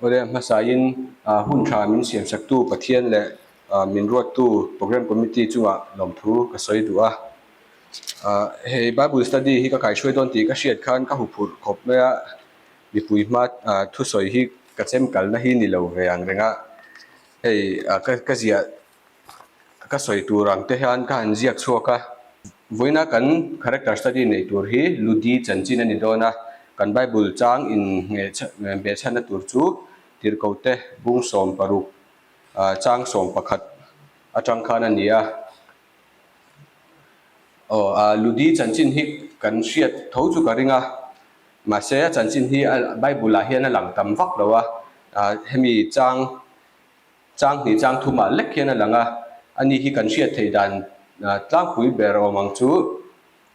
Awle a hmasain hun tha min siamsaktu Pathian leh min ruattu Programme Committee chungah lawmthu ka sawi duh a. Hei Bible study hi ka kaihruai dawn tih ka hriat khan ka huphurh khawp mai a, mipui hma thusawi hi ka chem kalna hi ni lo ve ang reng a, hei ka ziah Ka sawi tur ang te hian ka han ziak chhuak a, vawiina kan character study neih tur hi Ludi chanchin a ni dawn a, kan Bible chang in behchhanna tur chu Tirhkote bung 16 chang 11 atang khan a ni a. Aw, Ludi chanchin hi kan hriat tho chu ka ring a, mahse a chanchin hi Bible ah hian a lang tam vak lo a, hemi chang Chang hnih chang thumah lek hian a lang a, ani hi kan hriat theih dan tlangpui ber awm ang chu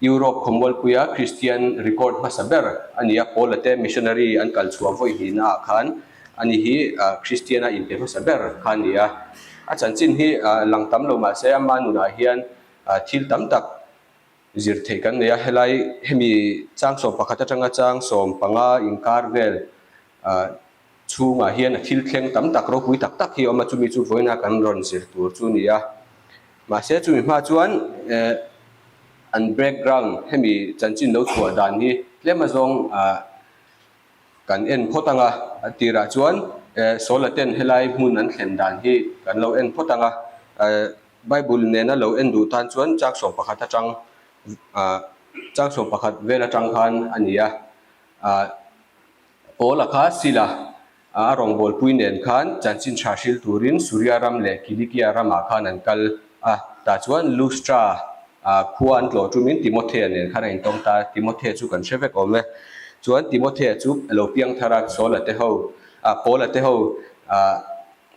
Europe khawmualpuia Kristian record hmasa ber a ni a, Paula te missionary an kal chhuah vawi hnihna ah khan ani hi Kristian a inpe hmasa ber kha a ni a. A chanchin hi lang tam lo mahse ama nunah hian thil tam tak zir theih kan nei a, helai hemi chang 11 atanga chang 15 inkar vel Chhungah hian a thil thleng tam tak ropui tak tak hi a awm a, chumi chu vawiina kan rawn zir tur chu a ni a. Mahse chumi hma chuan eh an background hemi chanchin lo chhuah dan hi tlem azawng ah kan en phawt ang a, a tirah chuan eh Sawla ten helai hmun an thlen dan hi kan lo en phawt ang a, eh Bible nena lo en duh tan chuan chang 11 atang ah chang 11 vel atang khan a ni a, ah. Paula kha Sila a rawngbawlpui nen khan chanchin tha hril turin Suria ram leh Kilikia ramah khan an kal a, tah chuan Lustra khua an tlawh tumin Timothea nen khan a intawng ta a, Timothea chu kan hre vek awm e. Chuan Timothea chu a lo piang thar a, Saula te ho, Paula te ho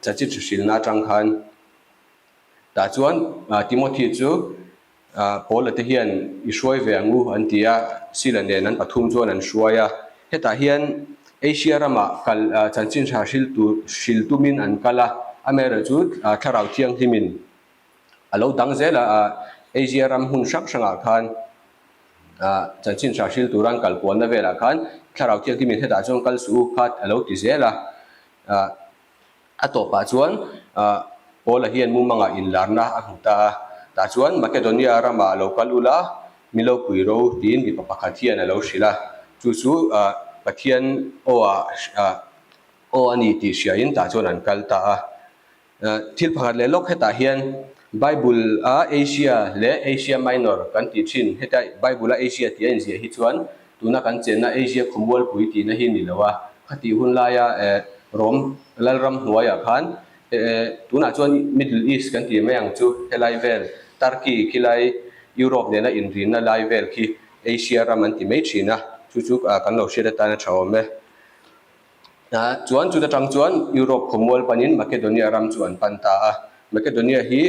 chanchin tha hrilna atang khan tah chuan Timothy chu Paula te hian i hruai ve ang u an ti a, Sila nen an pathum chuan an hruai a. Hetah hian Asia ramah kal chanchin tha hril tur hril tumin an kal a, amaherawhchu Thlarau Thianghlimin a lo dang zel a, Asia ram hmun hrang hrangah khan chanchin tha hril tura an kal kualna velah khan Thlarau Thianghlimin hetah chuan kal suh u kha a lo ti zel a. A tawpah chuan Paula hian mumangah inlarna a hmu ta a, tah chuan Makedonia ramah lo kal ula, mi lo pui ro tiin mipa pakhat hian a lo hrilh a, chu chu Pathian aw ah aw a ni tih hriain tah chuan an kal ta a. Thil pakhat leh lawk hetah hian Bible a Asia leh Asia Minor kan tih thin, heta Bible a Asia tih a inziah hi chuan Tuna kan chenna Asia khawmualpui tihna hi ni lo a, khatih hun laia Rom lalram hnuaiah khan tunah chuan Middle East kan tih mai ang chu, helai vel Turkey khilai Europe nena inrinna lai vel khi Asia ram an ti mai thin a, chu chu kan lo hriat atan a tha awm e. Chuan chuta tang chuan Europe khawmual panin Makedonia ram chu an pan ta a, Makedonia hi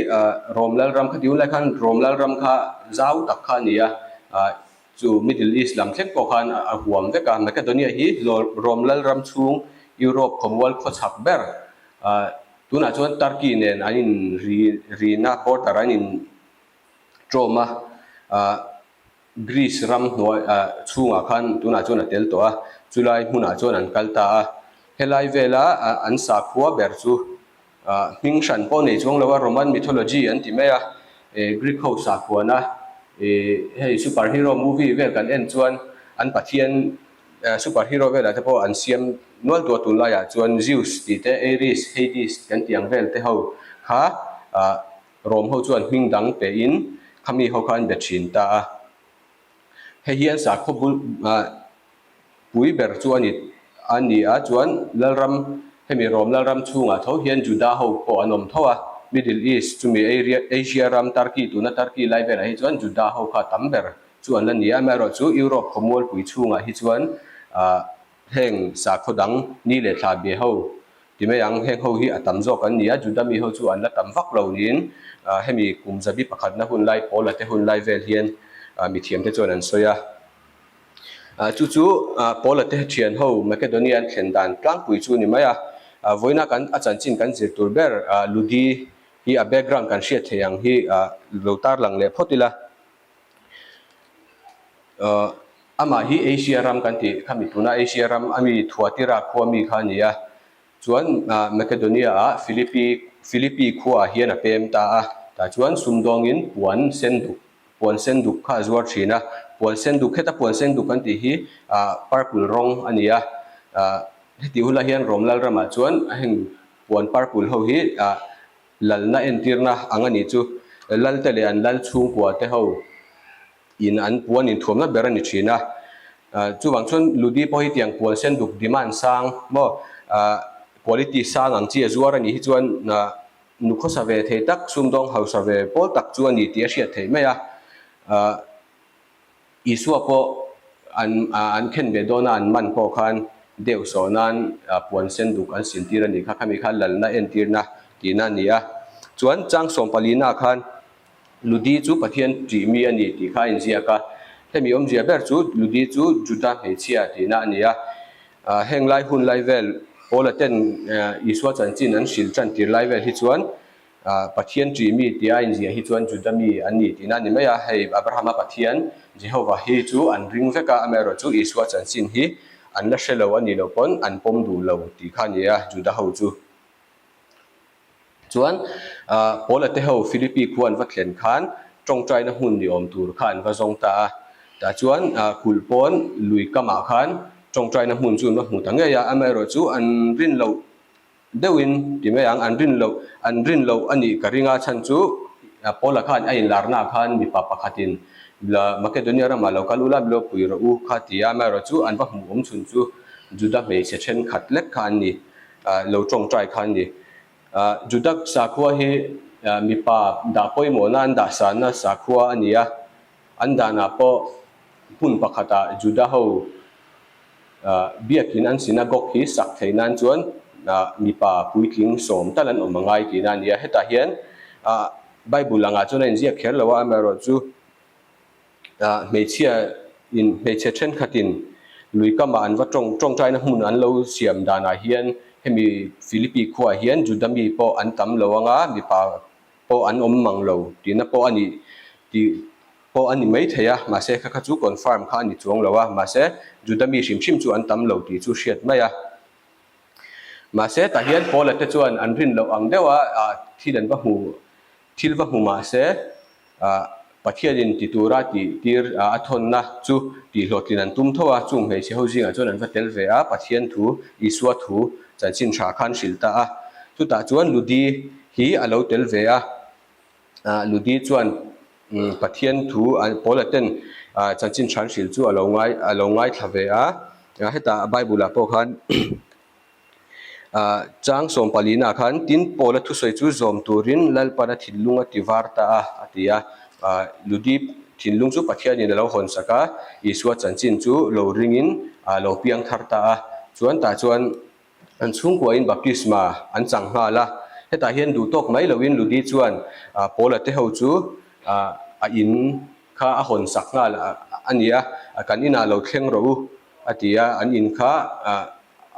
Rom lalram khatih hun lai khan Rom lalram kha zau tak kha a ni a, Chu Middle East lam thleng pawh khan a huam vek a, Makedonia hi Rome lalram chhung Europe khawmual khawchhak ber tunah chuan Turkey nen an in rina border an in tawm a, Greece ram hnuai chhungah khan tunah chuan a tel tawh a, chulai hmunah chuan an kal ta a, helai vela an sakhua ber chu Hming hran pawh nei chuang lo a, Roman mythology an ti mai a, Greek ho sakhuana hei super hero movie vel kan en chuan an pathian super hero velah te pawh an siam nual tu a, tunlaiah chuan Zeus tih te, Ares, Hades kan tih ang vel te ho kha Rome ho chuan hming dang pein khami ho kha an be thin ta a. Hei hi an sakhaw bul pui ber chu a ni a ni a, chuan Lalram hemi Rom Lalram chhungah tho hian Juda ho pawh an awm tho a, Middle East chumi Asia ram Turkey tuna Turkey lai velah hi chuan Juda ho kha tam ber chu an la ni a, amaherawhchu Europe khawmualpui chhungah hi chuan Heng sakhaw dang ni leh thla be ho ti mai ang, heng ho hi a tam zawk an ni a, Juda mi ho chu an la tam vak lo niin hemi kum zabi pakhatna hun lai Paula te hun lai vel hian mithiam te chuan an sawi a. Chu chu Paula te thian ho Makedonia an thlen dan tlangpui chu ni mai a, vawiina kan a chanchin kan zir tur ber Ludi hi a background kan hriat theih ang hi lo tarlang leh phawt ila. Amah hi Asia ram kan tih khami tuna Asia ram ami Thuatira khua mi kha a ni a. Chuan Makedonia-ah Philippi Philippi khuaah hian a pem ta a, tah chuan sumdawngin puan sen duk puan sen duk kha a zuar thin a. Puan sen duk heta puan sen duk kan tih hi purple rawng a ni a, heti hunah hian Rom Lalramah chuan heng puan purple ho hi lalna entirna ang a nih chu. Lalte leh an lal chhungkua te ho in an puan inthuamna ber a ni thin a. Chuvang chuan Ludi pawh hi tiang puan sen duk demand sang maw quality sang ang chi a zuar a nih hi chuan nu khawsa ve thei tak sumdawng hausa ve pawl tak chu a ni tih a hriat theih mai a. Isua pawh an an khen ve dawn a, an man pawh khan deuh sawh nan puan sen duk an sintir a nih kha, khami kha lalna entirna tihna a ni a. Chuan chang sawmpalina khan Ludi chu Pathian ṭih mi a ni tih kha a inziak a, hemi awmzia ber chu Ludi chu Juda hmeichhia tihna a ni a. Heng lai hun lai vel Paula ten Isua chanchin an hrilh ṭan tir lai vel hi chuan Pathian ṭih mi tia a inziah hi chuan Juda mi an ni tihna a ni mai a, hei Abrahama Pathian Jehovah hi chu an ring vek a, amaherawh chu Isua chanchin hi an la hre lo a nih loh pawn an pawm duh lo tih kha a ni a, Juda ho chu. Chuan Paula te ho Philippi khua an va thlen khan ṭawngṭaina hmun ni awm tur kha an va zawng ta a, tah chuan kulh pawn lui kamah khan ṭawngṭaina hmun chu an va hmu ta ngei a, amaherawh chu an rin loh deuhin ti mai ang, an rin loh an rin loh a nih ka ring a, chhan chu Paula khan a inlarnaah khan mipa pakhatin Makedonia ramah lo kal ula lo pui rawh u kha ti a, amaherawh chu an va hmuh awm chhun chu Juda hmeichhe thenkhat lek kha an ni, lo tawngtai kha an ni. Juda sakhua hi mipa dah pawimawhna an dahsanna sakhua a ni a, an danah pawh hmun pakhatah Juda ho Biakin an synagogue hi sak theih nan chuan mipa puitling sawm tal an awm a ngai tihna a ni a. Hetah hian Bible angah chuan a inziak kher lo a, amaherawh chu hmeichhia in hmeichhe thenkhatin lui kamah an va tawng tawngtaina hmun an lo siam danah hian hemi Philippi khuaah hian Juda mi pawh an tam lo anga mipa pawh an awm mang lo tihna pawh a nih tih pawh a ni mai thei a, mahse kha kha chu confirm kha a ni chuang lo a, mahse Juda mi hrim hrim chu an tam lo tih chu hriat mai a. Mahse tah hian Paula te chuan an rin loh ang deuh a, thil an va hmu, thil va hmu mahse Pathianin ti tura tih tir a thawnna chu tih hlawhtlin an tum tho a, chung hmeichhe ho zingah chuan an va tel ve a, Pathian thu, Isua thu chanchin tha khan hrilh ta a. Chutah chuan Ludi hi a lo tel ve a. Ludi chuan Pathian thu Paula ten chanchin hran hrilh chu a lo ngai a lo ngaithla ve a, hetah Bible ah pawh khan chang sawm palina khan tin Paula thusawi chu zawm turin Lalpana thinlung a ti var ta a a ti a, Ludi thinlung chu Pathianin a lo hawn sak a, Isua chanchin chu lo ringin a lo piang thar ta a, chuan tah chuan An chhungkuain baptisma an chang nghal a, hetah hian duh tawk mai loin Ludi chuan Paula te ho chu a in kha a hawn sak nghal a ni a, kan inah lo thleng rawh u a ti a, an in kha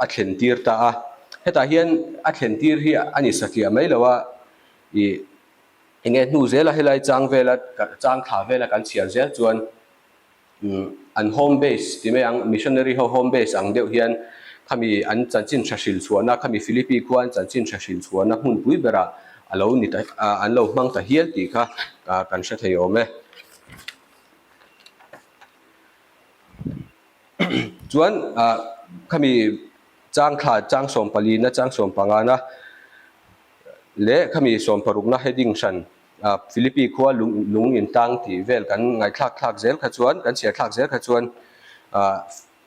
a thlen tir ta a. Hetah hian a thlen tir hi a ni satliah mai lo a, ih enge hnu zela helai chang vela chang thla vela kan chhiar zel chuan An home base ti mai ang, missionary ho home base ang deuh hian khami an chanchin tha hril chhuahna, khami Philippi khua an chanchin tha hril chhuahna hmunpui berah a lo ni ta, an lo hmang ta hial tih kha kan hre thei awm e. Chuan khami chang thla chang sawmpalina chang sawmpangana leh khami sawmparukna heading hran Philippi khua lung lung intang tih vel kan ngaihthlak thlak zel kha chuan kan chhiar thlak zel kha chuan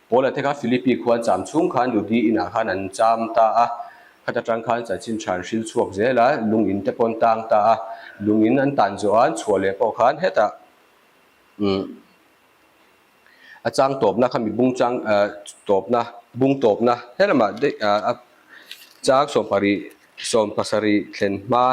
Paula te kha Philippi khua an cham chhung khan Ludi inah khan an cham ta a, khata tang khan chanchin tha an hril chhuak zel a, lung in te pawh an tang ta a, lung in an tan zawh a an chhuah leh pawh khan hetah a chang tawpna kha mi bung chang tawpna bung tawpna helamah daih a chang sawmparih sawmpasarih thlen hma.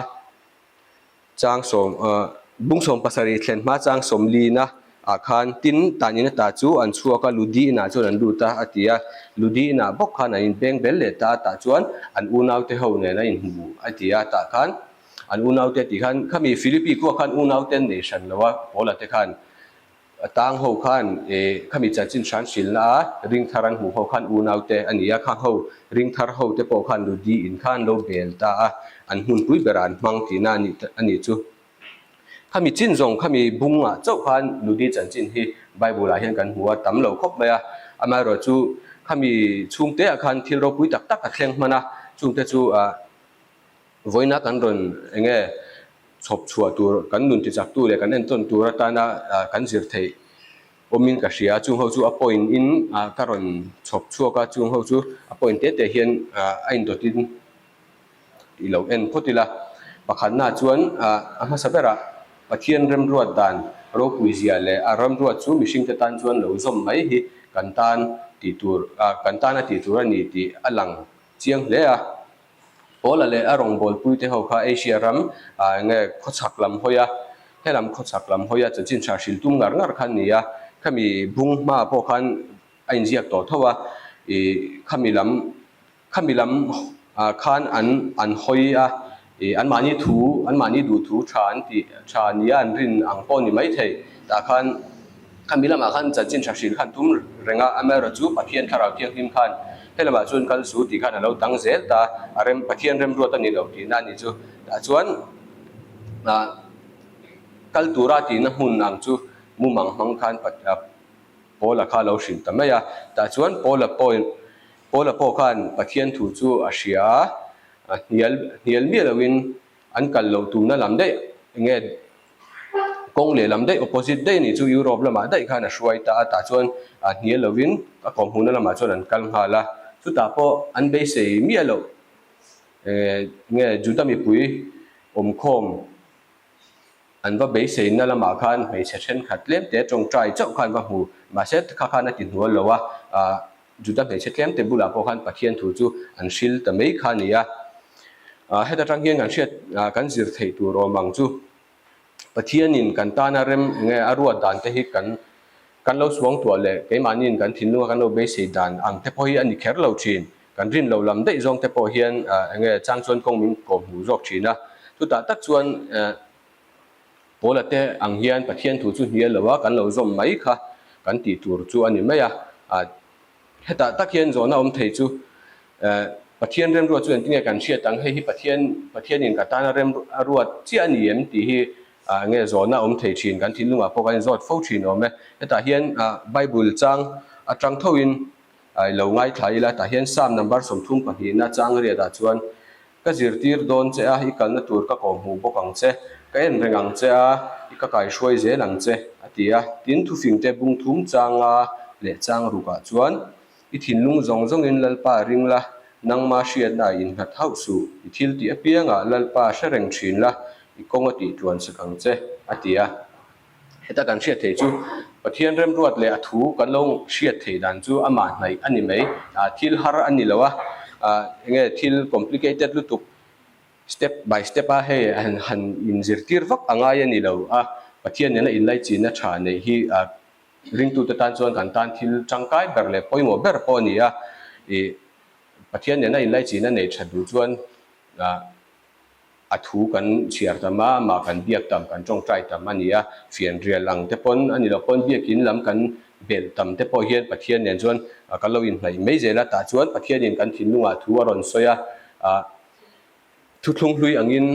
Chang sawm ah bung sawm pasarih thlen hma chang sawm lina ah khan tin tan in ata chu an chhuak a Ludi inah chuan an lut a a ti a Ludi inah bawk khan an inpeng bel leh ta a tah chuan an unaute ho nen a inhmu a ti a tah khan an unaute tih khan khami Philippi khuah khan unaute an nei hran lo a Paula te khan. A tang ho khan ih khami chanchin hran hrilhna a ring thar an hmuh ho khan unaute a ni a, khang ho ring thar ho te pawh khan Ludi in khan lo bel ta a, an hmunpui berah an hmang tihna a nih a nih chu. Khami chin zawng khami bungah chauh khan Ludi chanchin hi Bible ah hian kan hmu a, tam lo khawp mai a, amaherawhchu khami chhungte ah khan thil ropui tak tak a thleng hman a, chungte chu ah Vawiina kan rawn eng nge chhawp chhuah tur, kan nun tichaktu leh kan entawn tur atana kan zir theih awmin ka hria. Chung ho chu a point in ka rawn chhawp chhuak a, chung ho chu a point te te hian a indawtin i lo en phawt ila. Pakhatna chuan a hmasa berah Pathian remruat dan ropui zia leh a remruat chu mihringte tan chuan lo zawm mai hi kan tan tih tur, kan tana tih tur a ni tih a lang chiang hle a. Paula leh a rawngbawlpuite ho kha Asia ram ah enge khawchhak lam hawi a, helam khawchhak lam hawi a chanchin tha hrilh tum ngar ngar kha an ni a, khami bung hma pawh khan a inziak tawh tho a, ih khami lam khami lam ah khan an an hawi a, ih anmahni thu anmahni duh thu tha an tih tha nia an rin ang pawh ni maithei tah khan Khami lamah khan chanchin tha hrilh khan tum reng a, amaherawhchu Pathian Thlarau Thianghlim khan he lamah chuan kal su tih khan a lo dang zel ta, a rem Pathian remruat a ni lo tihna a nih chu. Tah chuan ah kal tura tihna hmun ang chu mumang hmang khan Paula kha a lo hrilh ta mai a, tah chuan Paula pawh Paula pawh khan Pathian thu chu a hria a, hnial hnial miah loin an kal loh tumna lam daih enge Kawng lehlam daih, opposite daih anih chu Europe lamah daih khan a hruai ta a, tah chuan a hnial lovin a kawmhmuhna lamah chuan an kal nghal a, chutah pawh an beisei miah loh nge Juda mipui awmkhawm an va beiseina lamah khan hmeichhe thenkhat tlem te tawngtai chauh khan va hmu, mahse kha khan a ti hnual lo a, Juda hmeichhe tlem te bulah pawh khan Pathian thu chu an hril ta mai kha a ni a, heta tang hian kan hriat kan zir theih tur awm ang chu. Pathianin kan tana rem nge a ruat dan te hi kan kan lo suang tuah leh keimahniin kan thinlunga kan lo beisei dan ang te pawh hi a ni kher lo thin. Kan rin lo lam daih zawng te pawh hian enge chang chuan kawng min kawm hmuh zawk thin a. Chutah tak chuan Paula te ang hian Pathian thu chu hnial lo a kan lo zawm mai kha kan tih tur chu a ni mai a. Hetah tak hian zawhna awm thei chu Pathian remruat chu engtin nge kan hriat ang? Hei hi Pathian Pathianin ka tana rem a ruat chiah a ni em tih hi nge zawhna awm thei thin kan thinlungah pawh kan inzawt fo thin awm e. Hetah hian Bible chang atang thoin i lo ngaithla ila tah hian Psalm number 32 na chang riatah chuan Ka zirtir dawn che a, i kalna tur ka kawhhmuh bawk ang che, ka en reng ang che a, i ka kaihruai zel ang che, a ti a. Tin, thufingte bung thum changa leh chang rukah chuan, I thinlung zawng zawngin Lalpa ring la, nangma hriatna ah innghat hauh suh, i thil tih apiangah Lalpa hre reng thin la, i kawng a tih tluan sak ang che, a ti a. Heta kan hriat theih chu Pathian remruat leh a thu kan lo hriat theih dan chu amah hnaih a ni mai. Thil har a ni lo a, enge thil complicated lutuk step by step a hei han inzirtir vak a ngai a ni lo a, Pathian nena inlaichinna tha neih hi ringtute tan chuan kan tan thil tangkai ber leh pawimawh ber pawh a ni a. Pathian nena inlaichinna neih that duh chuan A thu kan chhiar tam a, amah kan biak tam, kan tawngtai tam a ni a, fianrial ang te pawn a ni loh pawn biakin lam kan belh tam te pawh hian Pathian nen chuan kan lo inhnaih mai zel a, tah chuan Pathianin kan thinlungah thu a rawn sawi a, thuthlung hlui angin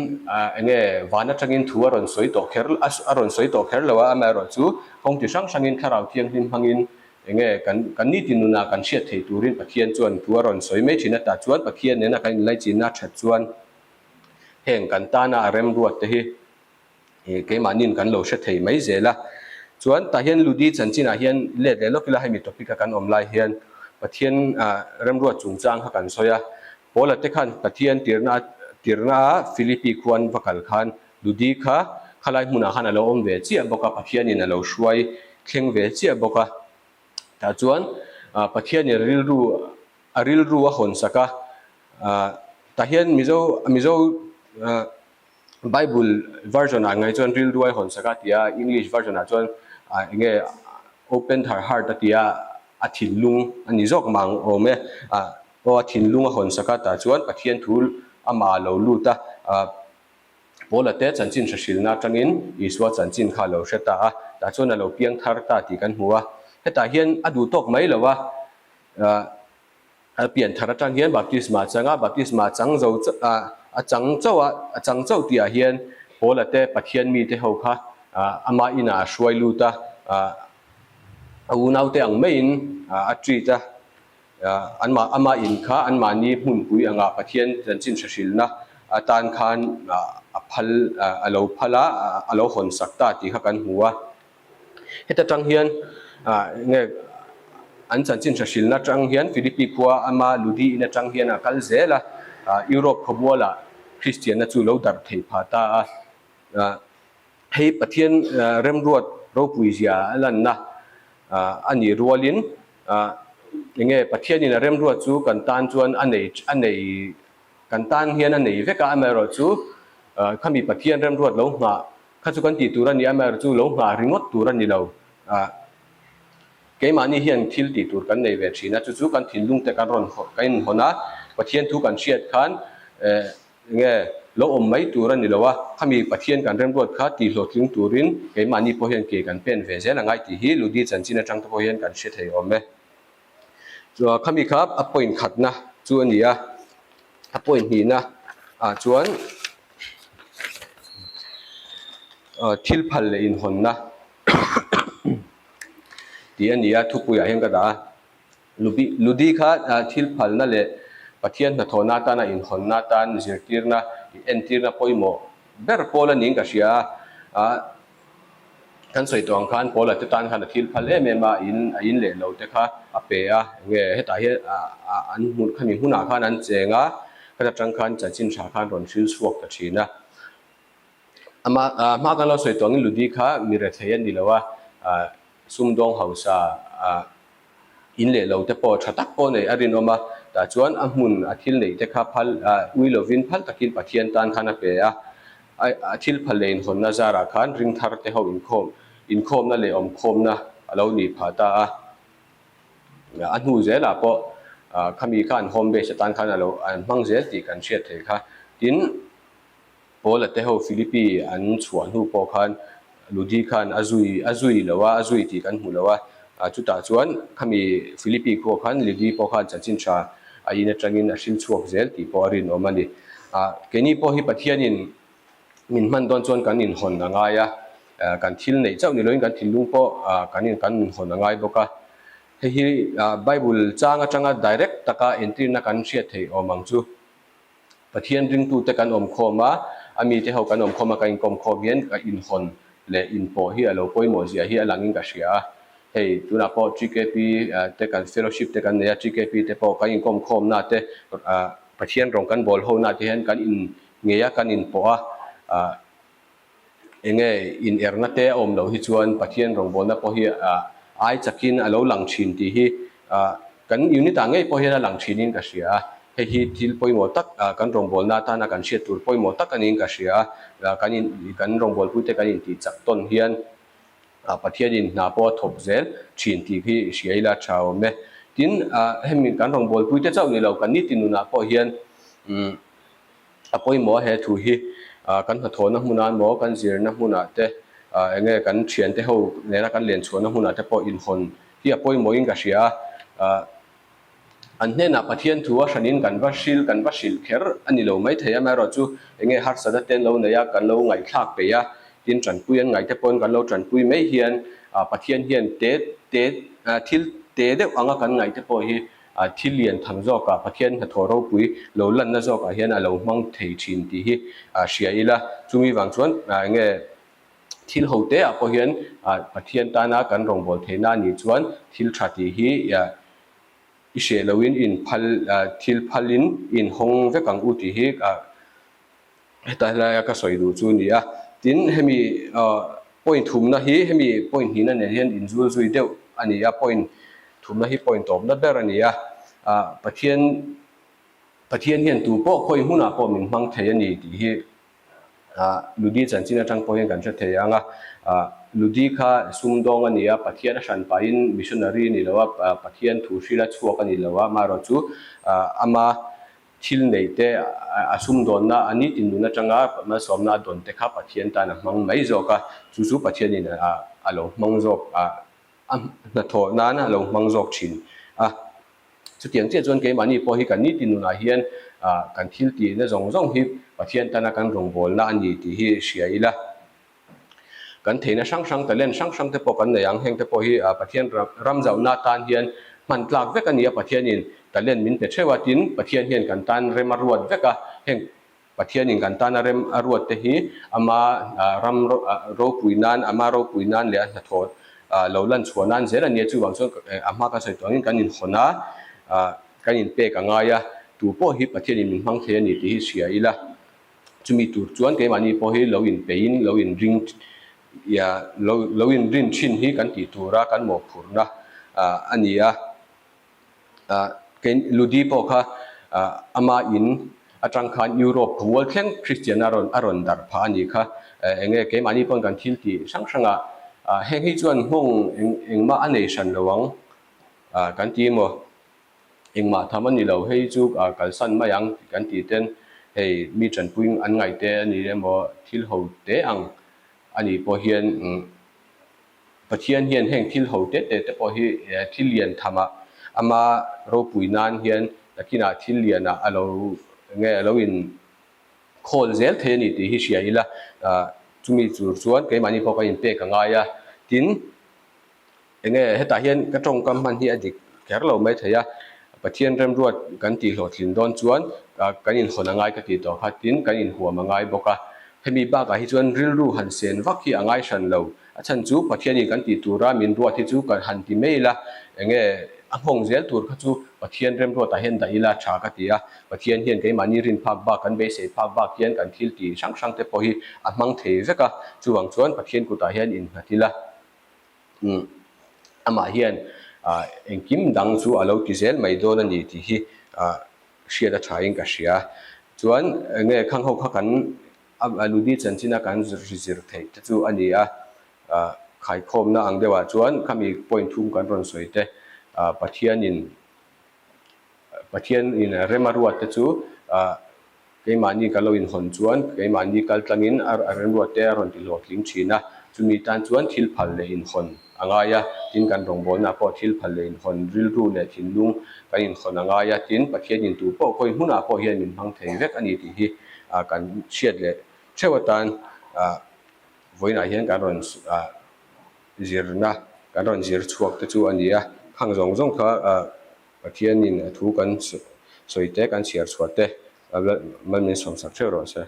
eng nge van atangin thu a rawn sawi tawh kher a rawn sawi tawh kher lo a, amaherawhchu kawng chi hrang hrangin Thlarau Thianghlim hmangin eng nge kan kan nitin nunah kan hriat thei turin Pathian chuan thu a rawn sawi mai thin a, tah chuan Pathian nena kan inlaichinna that chuan Heng kan tana a remruat te hi keimahniin kan lo hre thei mai zel a. Chuan tah hian Ludi chanchinah hian let leh lawk ila hemi topic a kan awm lai hian Pathian remruat chungchang kha kan sawi a. Paula te khan Pathian tirna tirna a Philippi khuan va kal khan Ludi kha khalai hmunah khan a lo awm ve chiah bawk a, Pathianin a lo hruai thleng ve chiah bawk a. Tah chuan Pathianin rilru a rilru a hawn sak a, tah hian Mizo Mizo Bible version ah ngai chuan rilru a hawn sak a ti a, English version ah chuan eng nge opened her heart a ti a, a thinlung a ni zawk mah ang awm e, aw a thinlung a hawn sak a tah chuan Pathian thu amah a lo lut a, Paula te chanchin hre hrilhna atangin Isua chanchin kha a lo hre ta a. tah chuan a lo piang thar ta tih kan hmu a. Hetah hian a duh tawk mai lo a, a pian thar atang hian baptisma a chang a, baptisma a chang zo a chang chauh a, a chang chauh tihah hian Paula te Pathian mite ho kha ama inah a hruai lut a, a unaute ang maiin a treat a. Anmah ama in kha anmahni hmunpui anga Pathian chanchin hrehrilna atan khan a phal a lo phal a, a lo hawn sak ta tih kha kan hmu a. Heta tang hian nge an chanchin hrehrilna atang hian Philippi khua ama Ludi in atang hian a kal zel a, Europe khawmualah Kristianna chu lo darh theih phah ta a. Hei Pathian remruat ropui zia a lanna a nih rualin enge Pathianin a remruat chu kan tan chuan a nei a nei kan tan hian a nei vek a, amaherawhchu khami Pathian remruat lo nghah kha chu kan tih tur a ni, amaherawhchu lo nghah ringawt tur a ni lo. Keimahni hian thil tih tur kan nei ve thin a, chu chu kan thinlung te kan rawn kan inhawn a, Pathian thu kan hriat khan Enge lo awm mai tur a ni lo a, khami Pathian kan remruat kha tih hlawhtling turin keimahni pawh hian ke kan pen ve zel angai tih hi Ludi chanchin atang te pawh hian kan hre thei awm e. Chuan khami kha a point khatna chu a ni a, a point hnihna ah chuan thil phal leh inhawnna tih a ni a, thupuiah hian ka dah a. Ludi kha thil phalna leh Pathian hnathawhna atana inhawnna atan zirtirna, entirna pawimawh ber pawl a niin ka hria a. Kan sawi tawh ang khan Paula te tan khan a thil phal em em a, in a in leh lo te kha a pe a, enge hetah hian an hmun khami hmunah khan an cheng a, khata tang khan chanchin tha khan rawn hril chhuak ta thin a. Ama hma kan lo sawi tawh angin Ludi kha mi rethei a ni lo a, sumdawng hausa In leh lo te pawh tha tak pawh neih a rinawm a, tah chuan a hmun a thil neih te kha phal ui lovin phal takin Pathian tan khan a pe a, a thil phal leh inhawnna zarah khan ring thar te ho inkhawm inkhawmna leh awmkhawmna a lo nih phah ta a. A hnu zelah pawh khami kha an home base atan khan a lo an hmang zel tih kan hriat theih kha. Tin. Paula te ho Philippi an chhuah hnu pawh khan Ludi khan a zui a zui lo a, a zui tih kan hmu lo a. Chutah chuan khami Philippi khua khan Ludi pawh khan chanchin tha a in atangin a hrim chhuak zel tih pawh a rinawm a ni. Keini pawh hi Pathianin min hman dawn chuan kan inhawn a ngai a, kan thil neih chauh ni loin kan thinlung pawh kan in kan inhawn a ngai bawk a. Hei hi Bible chang atanga direct taka entirna kan hriat theih awm ang chu. Pathian ringtute kan awm khawm a, a mite ho kan awm khawm a, kan inkawm khawm hian ka inhawn leh inpawh hi a lo pawimawh zia hi a langin ka hria a. Hei tunah pawh TKP te kan fellowship te kan nei a, TKP te pawh kan inkawm khawmna te Pathian rawng kan bawl hona te hian kan in ngei a, kan inpawh a. Enge in erna te a awm loh hi chuan Pathian rawngbawlna pawh hi ai chakin a lo lang thin tih hi kan unit ah ngei pawh hian a lang thinin ka hria a. Hei hi thil pawimawh tak kan rawngbawlna atana kan hriat tur pawimawh tak a niin ka hria a. Kan in kan rawngbawlpuite kan intih chak tawn hian Pathianin hna pawh a thawk zel thin tih hi hria ila tha awm e. Tin, hemi kan rawngbawlpuite chauh ni lo kan nitin nunah pawh hian A pawimawh a he thu hi kan hnathawhna hmunah emaw kan zirna hmunah te eng nge kan thiante ho nena kan len chhuahna hmunah te pawh inhawn hi a pawimawhin ka hria a. An hnenah Pathian thu a hranin kan va hril kan va hrilh kher a ni lo maithei amaherawhchu eng nge harsatna te an lo nei a kan lo ngaihthlak peih a tin tanpui an ngaih te pawhin kan lo tanpui mai hian Pathian hian te te thil te deuh anga kan ngaih te pawh hi A thil lian tham zawkah Pathian hnathawh ropui lo lanna zawkah hian a lo hmang thei thin tih hi hria ila. Chumi vang chuan enge thil ho te ah pawh hian Pathian tana kan rawngbâwl theihna a nih chuan thil tha tih hi i hreh loin i inphal thil phalin i inhawng vek ang u tih hi Heta helaia ka sawi duh chu a ni a, tin hemi point thumna hi hemi point hnihna nen hian inzul zui deuh a ni a, point thumna hi point tawpna ber a ni a, Pathian Pathian hian tu pawh khawi hmunah pawh min hmang thei a ni tih hi Ludi chanchin atang pawh hian kan hre thei ang a, Ludi kha sumdawng a ni a, Pathian a hran pahin missionary a ni lo a, Pathian thu hrila chhuak a ni lo a, amaherawhchu ama Thil neih te, a sumdawnna, a nitin nun atanga malsawmna a dawn te kha Pathian tan a hmang mai zawk a, chu chu Pathianin a a lo hmang zawk a, a hnathawh nan a lo hmang zawk thin a. Chutiang chiah chuan keimahni pawh hi kan nitin nunah hian kan thil tihna zawng zawng hi Pathian tana kan rawngbawlna a ni tih hi hria ila. Kan theihna hrang hrang, talent hrang hrang te pawh kan nei ang, heng te pawh hi Pathian ram zauhna atan hian hman tlak vek a ni a, Pathianin talent min pe theuh a, tin Pathian hian kan tan rem a ruat vek a, heng Pathianin kan tana rem a ruat te hi ama ram ropui nan, ama ropui nan leh a hnathawh lo lan chhuah nan zel a ni a, chuvang chuan a hma kan sawi tawh angin kan inhawn a, kan inpek a ngai a, tu pawh hi Pathianin min hmang thei a ni tih hi hria ila. Chumi tur chuan keimahni pawh hi lo inpeiin lo inring lo lo inrin thin hi kan tih tura kan mawhphurhna a ni a. Kei Ludi pawh kha ama in atang khan Europe mual thleng Kristian a rawn a rawn darh phah a nih kha. Enge keimahni pawn kan thil tih hrang hrangah heng hi chuan nghawng eng engmah a nei hran lo ang kan ti maw? Engmah tham a ni lo, hei chu kalsan mai ang tih kan tih ten hei mi tanpui an ngaih te a ni emaw thil ho te ang a nih pawh hian Pathian hian heng thil ho te te te pawh hi thil lian thamah ama ropui nan hian nakinah thil lianah a lo nge a lo in khawl zel thei a ni tih hi hria ila chumi tur chuan keimahni pawh kan inpek a ngai a, tin Enge hetah hian ka tawngkam hman hi a dik kher lo mai thei a, Pathian remruat kan tih hlawhtlin dawn chuan kan inhawn a ngai ka tih tawh kha tin kan inhuam a ngai bawk a. Hemi bakah hi chuan rilru han sen vak hi a ngai hran lo. A chhan chu Pathianin kan tih tura min ruat hi chu kan han ti mai ila, enge a nghawng zel tur kha chu Pathian remruatah hian dah ila tha ka ti a. Pathian hian keimahni rin phak bak kan beisei phak bak hian kan thil tih hrang hrang te pawh hi a hmang thei vek a, chuvang chuan Pathian kutah hian innghat ila. Umm amah hian ah engkim dang chu a lo ti zel mai dawn a ni tih hi ah hriat a thain ka hria. Chuan enge khang ho kha kan a Ludi chanchina kan zir theih te chu a ni a, ah khaikhawmna ang deuhah chuan khami point thum kan rawn sawi te ah Pathianin Pathianin rem a ruat te chu ah Keimahni ka lo inhawn chuan keimahni kal tlangin a remruat te a rawn ti hlawhtling thin a, chumi tan chuan thil phal leh inhawn a ngai a, tin kan rawngbawlna pawh thil phal leh inhawn rilru leh thinlung kan inhawn a ngai a, tin Pathianin tu pawh khawi hmunah pawh hian min hmang thei vek a ni tih hi kan hriat leh theuh atan vawiinah hian kan rawn zirna kan rawn zir chhuak te chu a ni a, khang zawng zawng kha Pathianin a thu kan sawi te, kan chhiar chhuah te, mal min sawmsak theuh rawh se.